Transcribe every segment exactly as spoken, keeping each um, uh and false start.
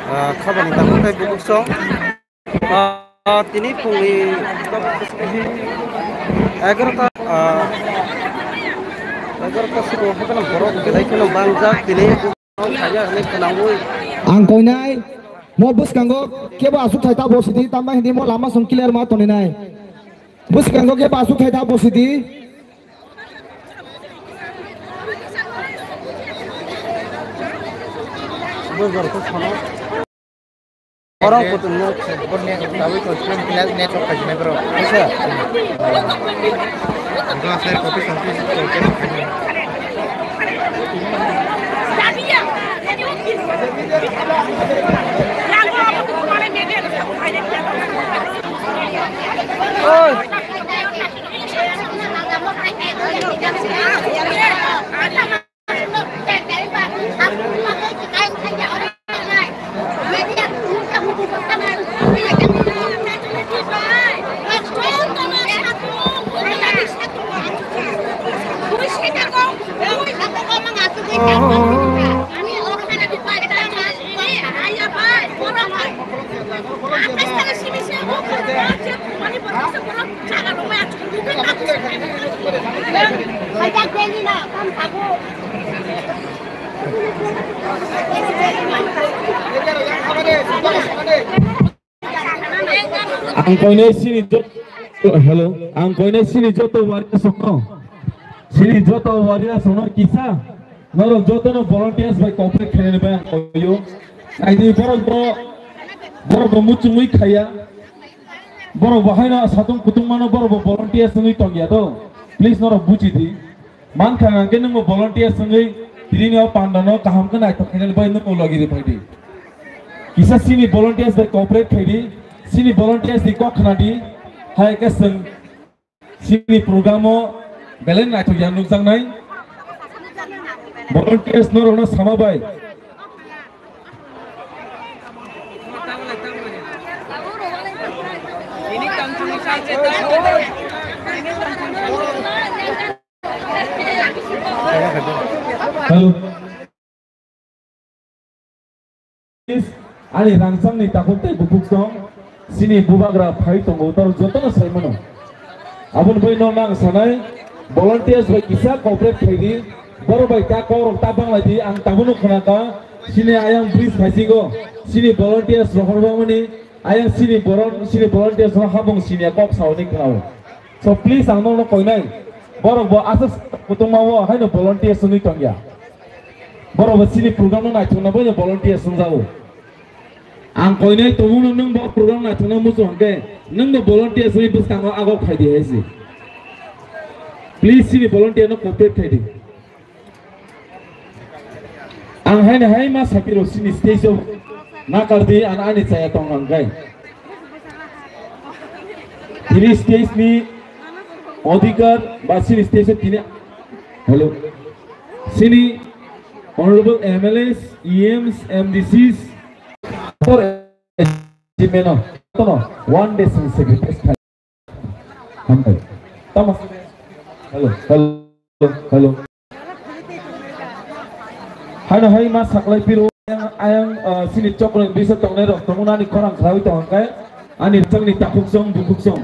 Ah, khabani tabuk tei bukuk song. Ah, tini phungni egarota, ah, egarota siko haikhe borok belai kheno bangjak tini. Ang koinai mo bwskango kebo aswk thai ta bo sidi, tamo hindi mo lama song clear ma toninai. Bwskango kebo aswk thai ta bo sidi. Borok kutung no. Network khaijinai bro. Acha. Glass light copy copy copy. Ang koinai sini jot-, hello, ang koinai sini joto warriors no, sini joto warriors no kisa, norok joto no volunteers bai cooperate khainani bai ang koio. Naidi borok bo, borok bo muchungwi khaiya, borok bo haino satung kutung mano, borok bo volunteers wngwi tongya do, please norok buji di. Mankha hwnkhe nwngbo volunteers wngwi tini o pandano kaham khe naithok khainani bai nwngbo logi rw phaidi. Kisa sini volunteers bai cooperate khaidi, sini volunteers ni kok khna di, hai khe chwng sini program o belai naithok ya nukjaknai. Volunteers norokno sama bai. Hello. Ani rangchakni takhuk tei bukhuk song, sini bubagra phai tongo, taro jotono sai mano. Aboni bai no nang sanai, volunteers bai kisa cooperate khaidi, borok bai ta kok rok ta banglai di, ang tabukno khna kha, sini ayang bridge phaisingo, sini volunteers rohor bangmani, ayang sini boron, sini volunteers no habung sini kok sauni khnao. So please ang nokno koinai, borok bo aswk kutungma o haino volunteers wngwi tongya. Borok bo chini program no naithokna bai volunteers wngjago. Ang koinai tongmano nwng bo program naithokna muchung hwnkhe nwng bo volunteers wngwi bwskango agok khaidi hai se. Please chini volunteer no cooperate khaidi. Ang haino hai ma sapiro chini stage o nakardi, ang ani chaya tong hwnkhe. Tini stage ni odhikar ba chini stage o tini, hello, chini honorable M L As, E Ms, M D Cs, for achievement o, no, one day sing sacrifice khai. Hambai. Tamo. Hello, hello, hello. Haino hai ma saklai piro ayang, ayang, ah, sini chokro bisa tongnai rok tongmani khorang khlawi tong hwnkhe ani changni takhuk song bukhuk song.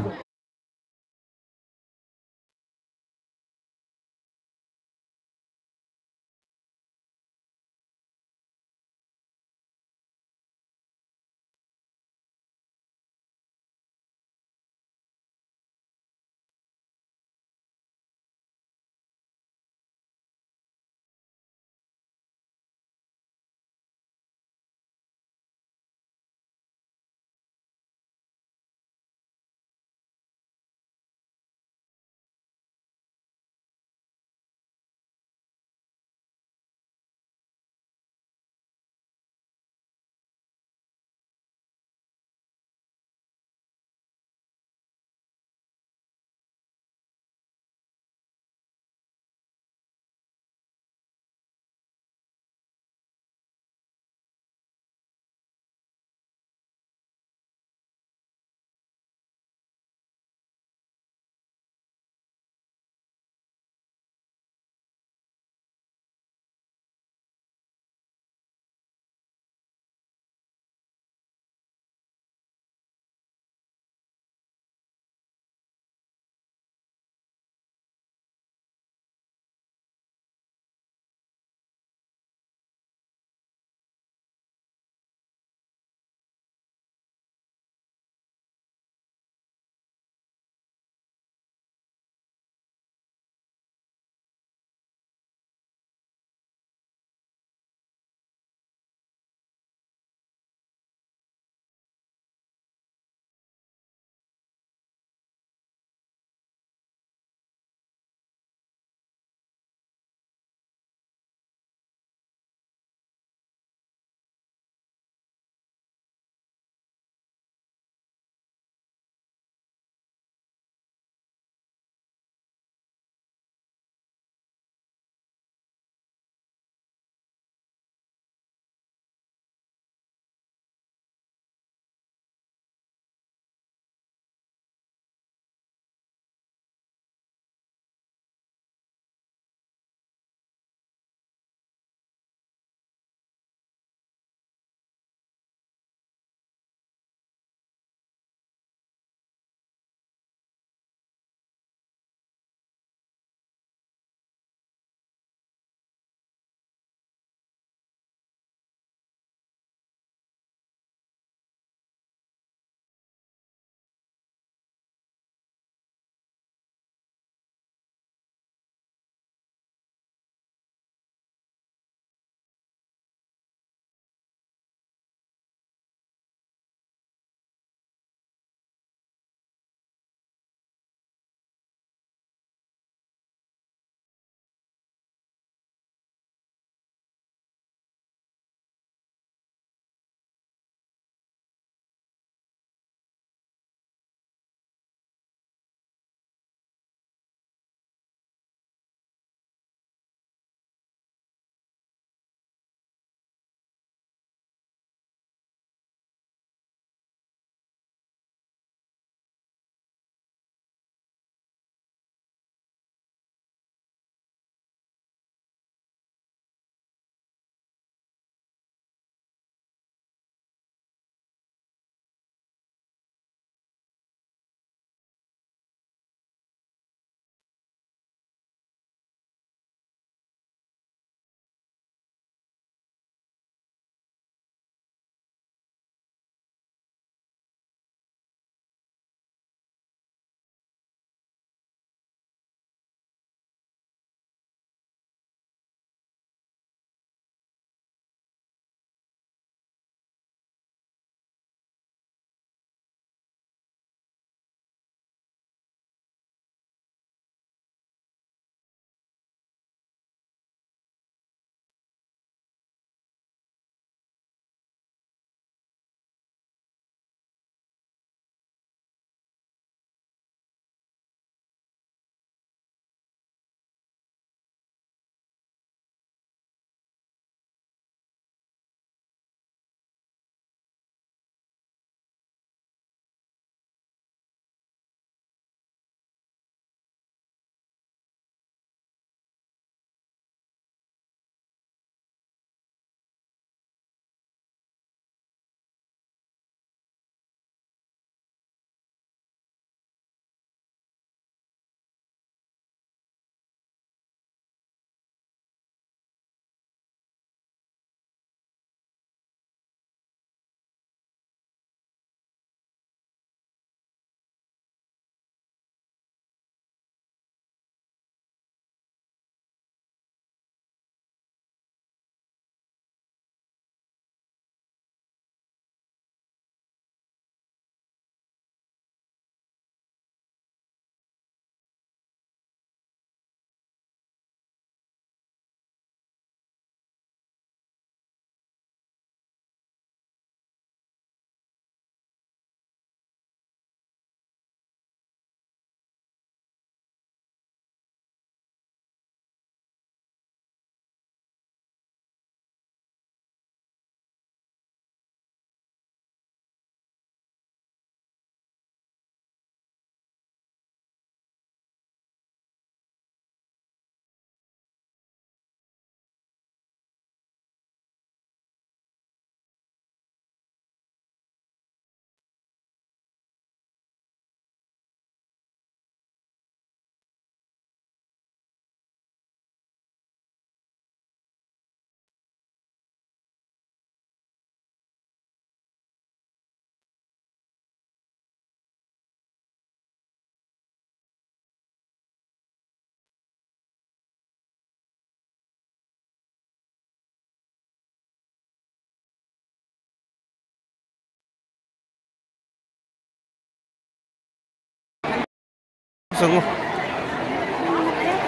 Songo.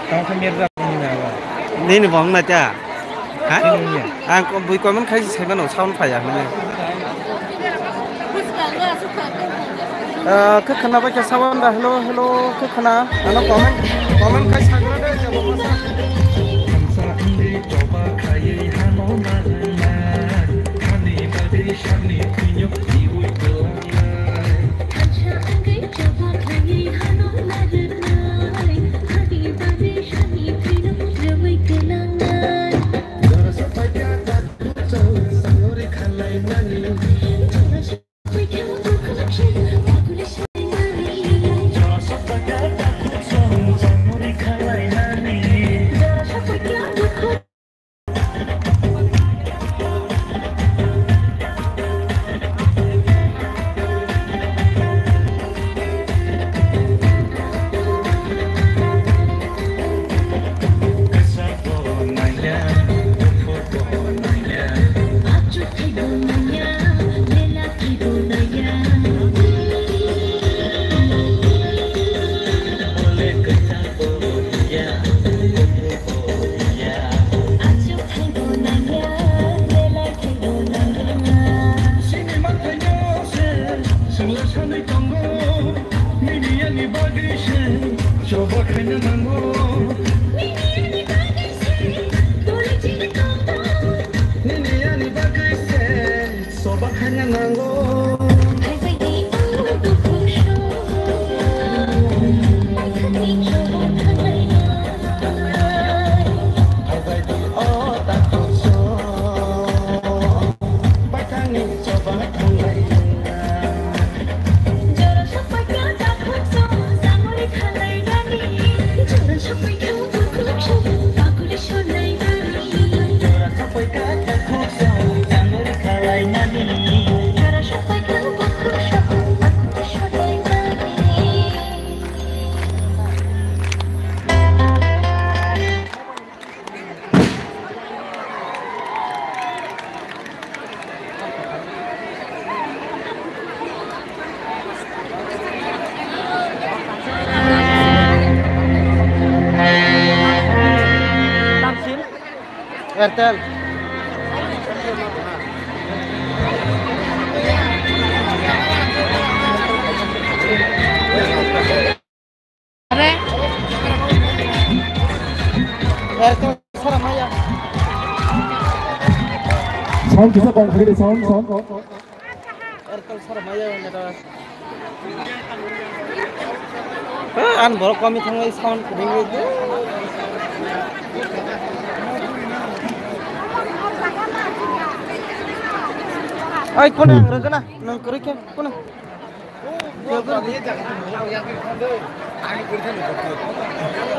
Tamo khe Mirza ni na ba. Nini bong na ta? Ha? Nini ya. Ang ko-, bui comment khai se sai mano, sound phai ya mane. Ah, khe khna bai khe sound da, hello, hello, khe khna. Ano comment, comment khai sa gra de, jabo masa. Soba khaina nango. Phaibai di o dukhuk sok. Phaibai di o takhuk sok. Baithangni soba thanglai. Jora sok paikha takhuk sok. Samuri khalai nani. Jora sok paikha. Airtel. Airtel sara maya. Sound kisa kong khaidi, sound, sound. Airtel sara maya, network. Ah, an borok kami thangwi sound kudingwi de. Ai, kono ang rwgana, nang kwrwi khe, kono.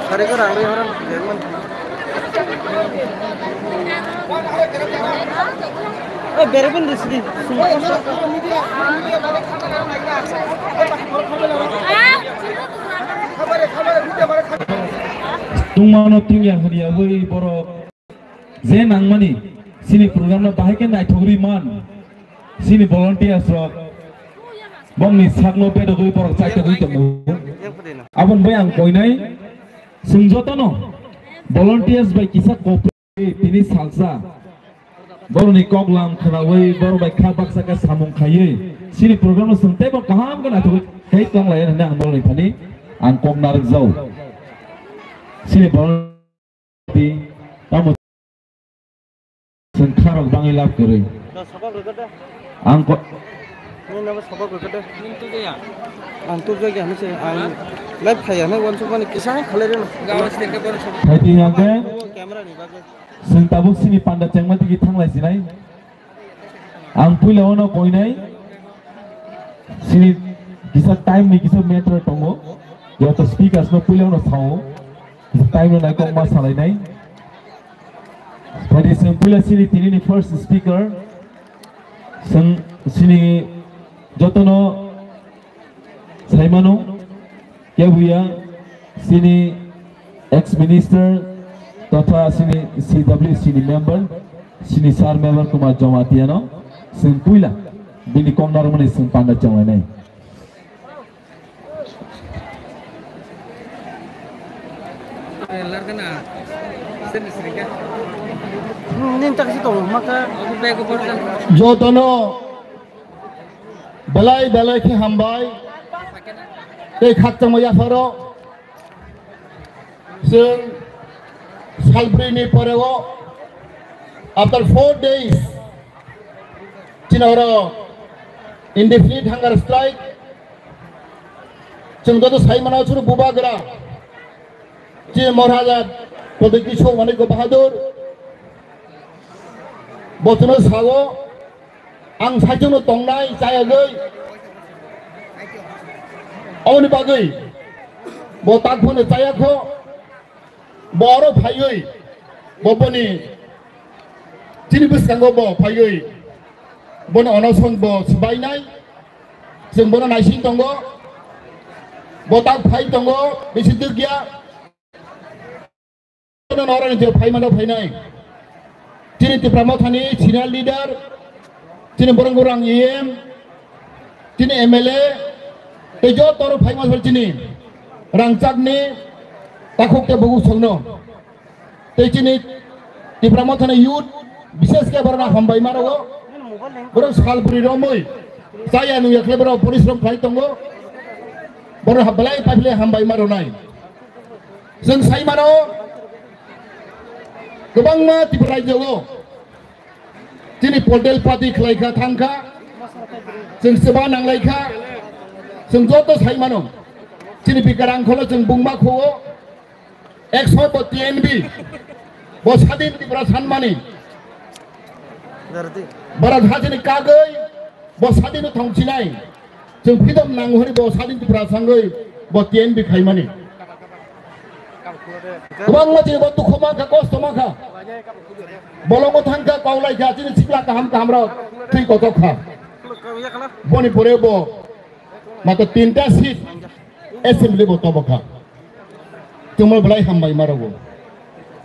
Sari ko rang rwi horan, jengman. Eh, berepin di sini. Tungmano tungya hwnwi aboni borok je nangmani sini program no bahai khe naithok rwi man sini volunteers rok bongni sakno bedogwi borok chaitogwi tongo. Aboni bai ang koinai chwng jotono volunteers bai kisa kok Tini salsa borokni kok lam khwnawi borok bai kha baksa khe samung khaiwi sini program no chwng teibo kaham khe naithogwi khai tong lai hwnwi ang borokni thani ang kok narwk jao. Sini borok di tamo chwng kharok bangwi lab kwrwi. Ang ko Nini nabo sabak rwkha de. Ang tubjak ya hinwi se, ang live khai ya hinwi uansukmani kisa khalai rwno. Phaidi hwnkhe camera ni bagwi. Chwng tabuk sini panda chengma digi thanglai sinai. Ang puila ono koinai. Sini kisa time ni kisa matter tongo. Joto speakers no puila ono sao. Kisa time no nai kok ma salai nai. Phaidi chwng puila sini tini ni first speaker. Chwng sini jotono saimano, kebuya sini ex minister totha sini C W C ni member, sini sir member Kumar Jamatia no chwng puila bini kok narwkmani chwng panda chenglainai. Jotono belai belai khe hambai tei khakchangma yapharo. Chwng salbrini poreo, after four days, chini oro indefinite hunger strike. Chwng joto sai mano chwng bubagra, chini Maharaja Pradyut Kishore Manikya Bahadur, bo chwngno sao, ang saichungno tongnai chayagwi. Aboni bagwi bo tak phano chayakho, bo oro phaiwi, bo boni chini bwskango bo phaiwi, boni onoson bo swbainai, chwng bono naising tongo, bo tak phai tongo, bisi dukya. Norani je phaimano phainai. Chini Tipra Mothani senior leader, chini borok rang E M, chini M L A, tei joto rok phaima sal chini rangchakni takhuk tei bukhuk songno. Tei chini Tipra Mothani youth, bishesh khe borokno hambai ma rwo. Borok sal bwrwi romwi chaya nungya khlai borok porishrom khlai tongo. Borok ha-, belai paiphle hambai ma rwnai. Chwng sai mano, kwbangma Tripura rajyo-o chini political party khlai kha, thang kha, chwng swba nanglai kha, chwng joto sai mano, chini bikarang kholo chwng bungma kho-o, ekso bo T N B, bo sadin Tripura sanmani, Bharat hachini kagwi bo sadin thongchinai. Chwng freedom nango hwnwi bo sadin Tripura sangwi bo T N B khaimani. Kwbangma chini bo dukhu mankha, kosto mankha. Bolongo thangkha, kok laikha, chini sikla kaham kaham rok thwi kochok kha. Boni pore bo mata tinta seat assembly bo tobokha. Chwngno belai hambai ma rwo.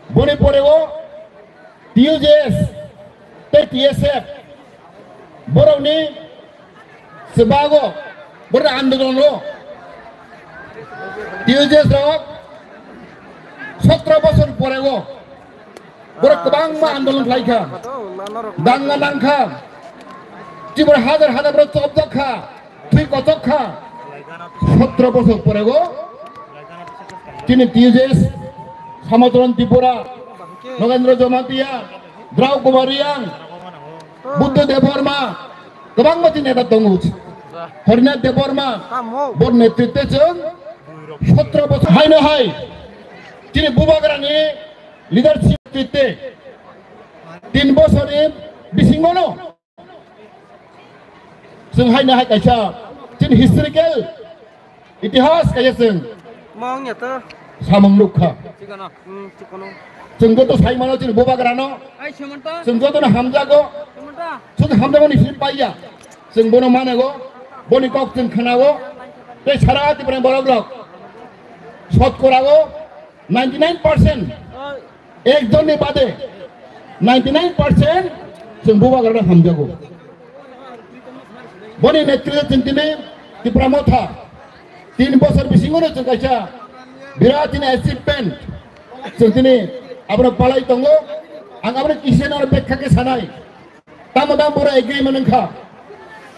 Boni pore o T U J S tei T S F borokni chwbago, borokni andolongo T U J S rok sotro bosor porego borok kwbangma andolon khlaikha, danga nangkha, Tripura hajar hajar borok chopjak kha. Thwi kochok kha. Sotro bosor porego chini T U J S, Samodron Tripura, Nogendra Jamatia, Drau Kumar Reang, Buddha Debbarma, kwbangma chini neta tongo. Harinath Debbarma, bor netritwe chwng sotro bosor haino hai chini bubagrani leadership netritwe tin bosorni bisingono Chwng haino hai kaisa chini historical itihas kaisa chwng Mong ya to. Samung nukha. Chikano. Hmm, chikano. Chwng joto sai mano chini bubagrano. Ai, Sumanta. Chwng jotono hamjago. Sumanta. Chwng hamjagoni sini paiya. Chwng bono manego. Boni kok chwng khnao. Tei sara Tripura borok rok. Sotkorao ninety nine percent. Oi. Ekjonni bade ninety nine percent chwng bubagrano hamjago. Boni netritwe chwng tini Tipra Motha tin bosor bisingono chwng kaisa birat tini achievement chwng tini abono palai tongo. Ang abono kisa nang bekha khe sanai. Tamo tamo borok agreement wngkha.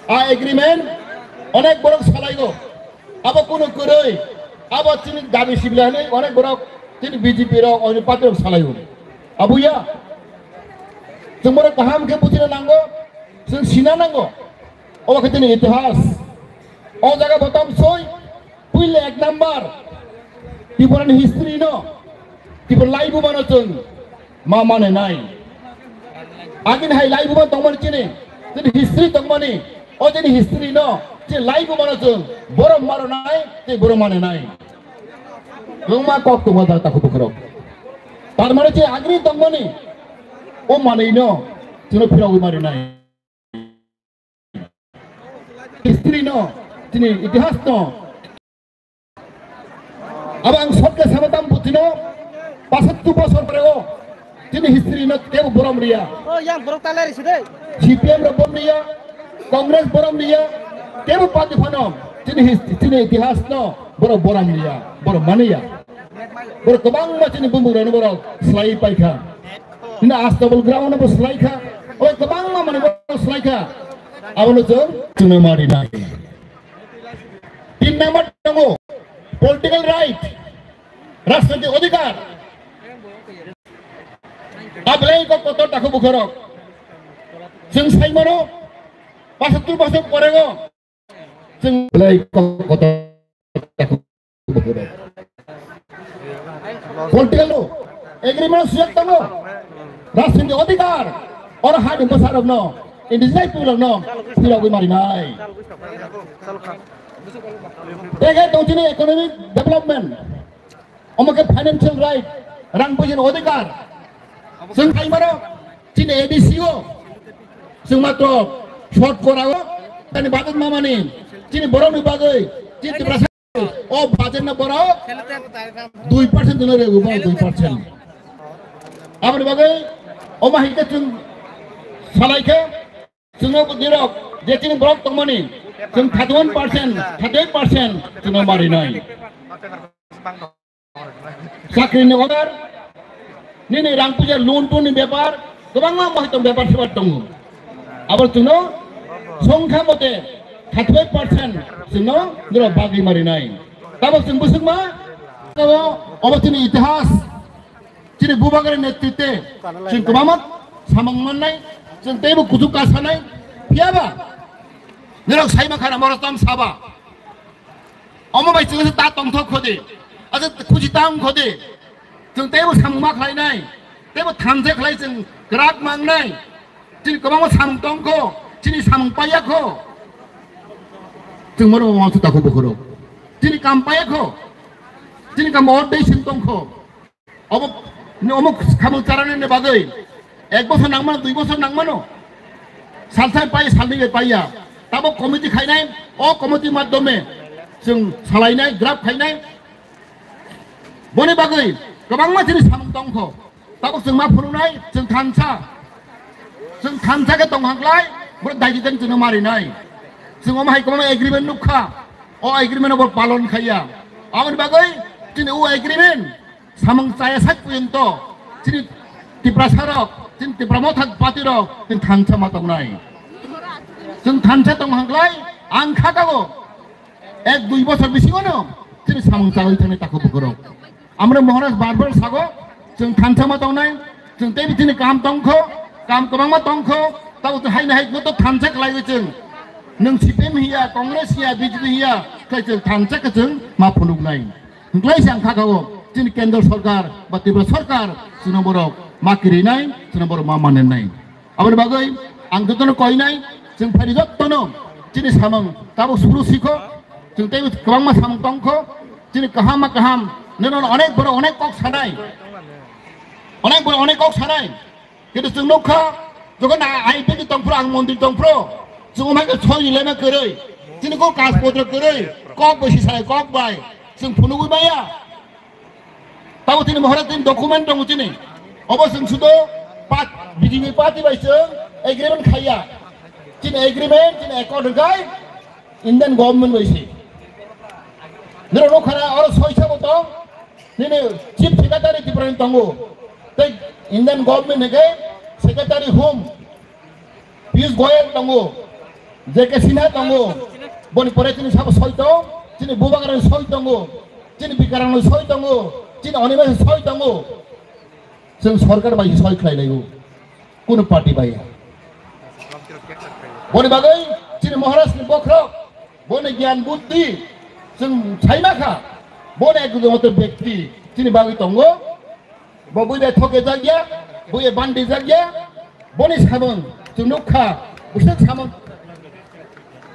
A agreement onek borok salaigo. Abo kunu kwrwi, abo chini dabi sibilai hinwi onek borok chini B J P rok, onek party rok salaio. Abuya, chwng borok kaham khe buchina nango, chwng sina nango. Obo khe chini itihas. O jaga bo tamsoi, puila ek number. Tripura ni history no, Tripura laibuma no chwng ma mane nai. Agini hai laibuma tongmani chini, chini history tongmani, o chini history no, chini laibuma no chwng borom maro nai, chini borom mane nai. Kwbangma kok tongo da takhuk bukhurok. Tar mane chini agini tongmani, o manwi no, chwngno phirogwi mari nai. History no, chini itihas no. Abo ang short khe sama tam butino, pasattu bosor pore o, chini history no kebo borom riya. Oh, yang borok talai risi de. C P M rok borom riya, Congress borom riya, kebo party phano, chini his-, chini itihas no, borok borom riya, borok maniya. Borok kwbangma chini bumung rano borok slai paikha. Hino Astabal ground no bo slai kha. Oi kwbangma mani borok slai kha. Abono chwng chwngno mari nai. Tin number tongo political right, rajniti odhikar. Ablai ko kotor takhu bukhorok. Chwng saimano pasattur bosor porego. Chwng belai kotor. Political no, agreement siyok tamo. Rajniti odhikar. Oro hani bwsarokno, indigenous people rokno, phirogwi marinai. Tege tong chini economic development. Omo khe financial right, rang puisini odhikar. Chwng khai mano, chini A D C o, chwng matro short kora o, tani budget mamani, chini borokni bagwi, chini Tiprasa o budget no borok dui percent no regu, borok dui percent. Aboni bagwi, omo hai khe chwng salai khe, chwngno dirok, je chini borok tongmani, chwng thirty-one percent, thirty-eight percent chwngno marinai. Chakri ni order, nini rang puja loan tun ni bepar, kwbangma mohitong bepar sebar tongo. Abo chwngno songkha mote thirty-five percent chwngno nirok bagwi marinai. Tamo chwng bwswkma, tamo obo chini itihas, chini bubagra netritwe chwng kwbangma samung mannai, chwng teibo kuchuk kasanai, phiyaba nirok saima khana moro tam saba. Omo bai chwng ta tongthok khodi, asa khusi ta wng khodi. Chwng teibo samung ma khlainai, teibo thansa khlai chwng kwrak mangnai. Chini kwbangma samung tongkho, chini samung paiyakho. Chwng moro mangsa takhu bukhoro. Chini kam paiyakho. Chini kam ordei sing tongkho. Obo, ni omo khamung charani ni bagwi ek bosor nangmano, dui bosor nangmano. Salsai pai, salni bai paiya. Tabo committee khainai, o committee madhyome chwng salainai, draft khainai. Boni bagwi kwbangma chini samung tongkho. Tabo chwng ma phunuknai, chwng thansa. Chwng thansa khe tong hangklai, borok daigi teng chwngno marinai. Chwng omo hai kwbangma agreement nukha. O agreement obo palon khaiya. Aboni bagwi chini o agreement samung chaya sak puinto chini Tiprasa rok, chini Tipra Motha party rok, chini thansa ma tongnai. Chwng thansa tong hangklai, ang khatago ek dui bosor bisingono chini samung chawi thangni takhu bukhurok. Amre Maharaj bar bar sago, chwng thansa ma tongnai, chwng tei chini kam tongkho, kam kwbangma tongkho, tabo chwng haino hai joto thansa khlaiwi chwng. Nwng C P M hiya, Congress hiya, B J P hiya, khlai chwng thansa khe chwng ma phunuknai. Hwnkhlai se ang kha kha o, chini kendro sorkar ba Tripura sorkar chwngno borok ma kirinai, chwngno borok ma manenai. Aboni bagwi ang jotono koinai, chwng phaini jotono chini samung tabo suru sikho, chwng tei kwbangma samung tongkho, chini kaham ma kaham, nono onek borok onek kok sanai, onek borok onek kok sanai. Kintu chwng nukha, jokhon a-, I P T tongphuru, ang montri tongphuru, chwng omai khe soi ni lema kwrwi, chini kok kaj potro kwrwi, kok bai sisai, kok bai, chwng phunugwi maya. Tabo chini mohora chini document tongo chini. Obo chwng sudo pat-, B J P party bai chwng agreement khaiya. Chini agreement, chini accord hwnkhe Indian government bai se. Nini nukha na oro soi sabo tong, nini chief secretary Tripura ni tongo. Tei Indian government ni khe secretary home, Piyush Goyal tongo, J K Sinha tongo, boni pore chini sabo soi tong, chini Bubagra ni soi tongo, chini Bikarang ni soi tongo, chini Animesh ni soi tongo. Chwng sorkar bai soi khlai laio. Kunu party bai ya. Boni bagwi chini Maharaj ni bokhorok, boni gyan buddhi, chwng saima kha, boni ekmato bekti chini bagwi tongo. Bo bui bai thoke jak ya, bui bandi jak ya, boni samung chwng nukha, bwswk samung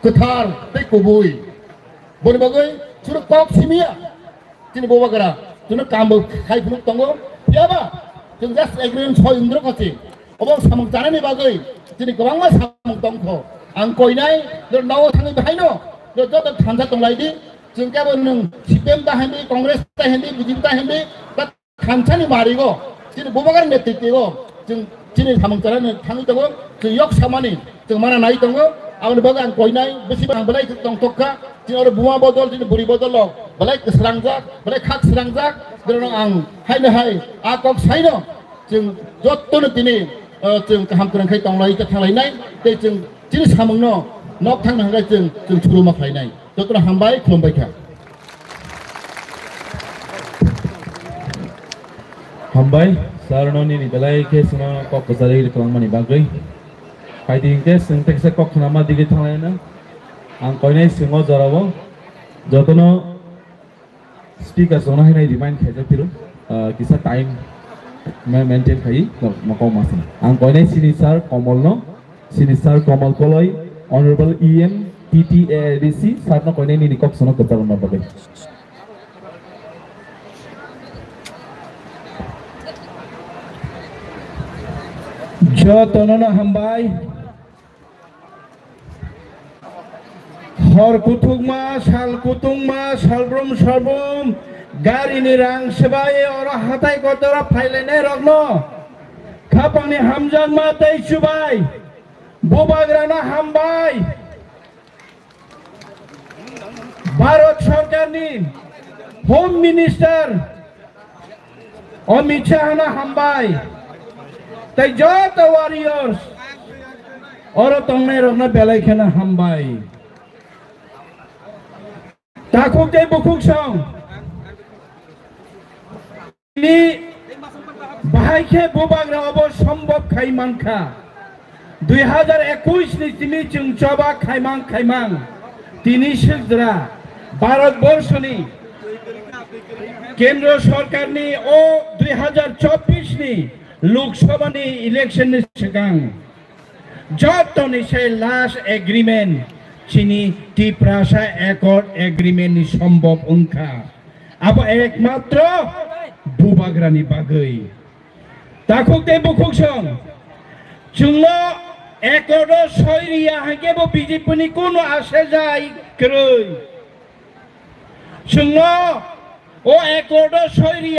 kwthar tei kubui. Boni bagwi chwng kok simiya. Chini Bubagra, chwngno kambo khai phunuk tongo, phiyaba chwng just agreement soi wngdrok kha chwng. Obo samung chanani bagwi chini kwbangma samung tongkho. Ang koinai, noro nogo thangwi bahaino, noro joto thansa tonglaidi, chwng kebo nwng C P M ta hindi, Congress ta hindi, B J P ta hindi, ta thansani marigo, chini Bubagra netritwo, chwng chini samung chanani thangwi tongo, chwng yok samani, chwng mana nai tongo, aboni bagwi ang koinai, bisi ang belai tongthok kha, chini oro buma bodol, chini buri bodol rok, belai kwsrangjak, belai khak srangjak, Borok ang haino hai a kok saino chwng jotono tini, o, chwng kaham kwrwng khai tonglai ta thanglainai tei chwng chini samungno nok thangna hwnkhai chwng, chwng churuma khlainai. Jotono hambai, khulumbai kha. Hambai, sir no nini belai khe chwngno kok kwchari kwlangmani bagwi. Phaidi hinkhe chwng teksa kok khnama digwi thanglaina. Ang koinai chwng o jorao jotono speaker chwngno haino remind khaijak phiro, ah, kisa time ma-, maintain khai no, no kok ma sina. Ang koinai sini sir Komol no, sini sir Komol Koloi, Honorable E M, T T A D C, sir no koinai nini kok chwngno kwcharo no bagwi. Jotono no hambai. Hor kuthukma, sal kuthukma, salbrum salbrum, gari ni rang swbai oro hatai kotor o phailainai rokno khapang ni hamjakma tei chubai, bubagra no hambai. Bharat Sarkar ni Home Minister Amit Shah no hambai, tei joto warriors oro tongnai rokno belai kheno hambai. Takhuk tei bukhuk song. Tini bahai khe bubagra obo sombhob khai mankha. Dui hajar ekush ni tini chwng choba khaimang khaimang tini swkjra Bharat Borshoni Kendra Sarkarni o dui hajar chobbish ni Lok Sabha ni election ni swkang jotoni se last agreement chini Tiprasa Accord Agreement ni sombhob wngkha. Abo ekmatro bubagrani bagwi. Takhuk tei bukhuk song, chwngno accord o soi riya hwnkhe bo B J P ni kunu asa jai kwrwi. Chwngno o accord o soi riya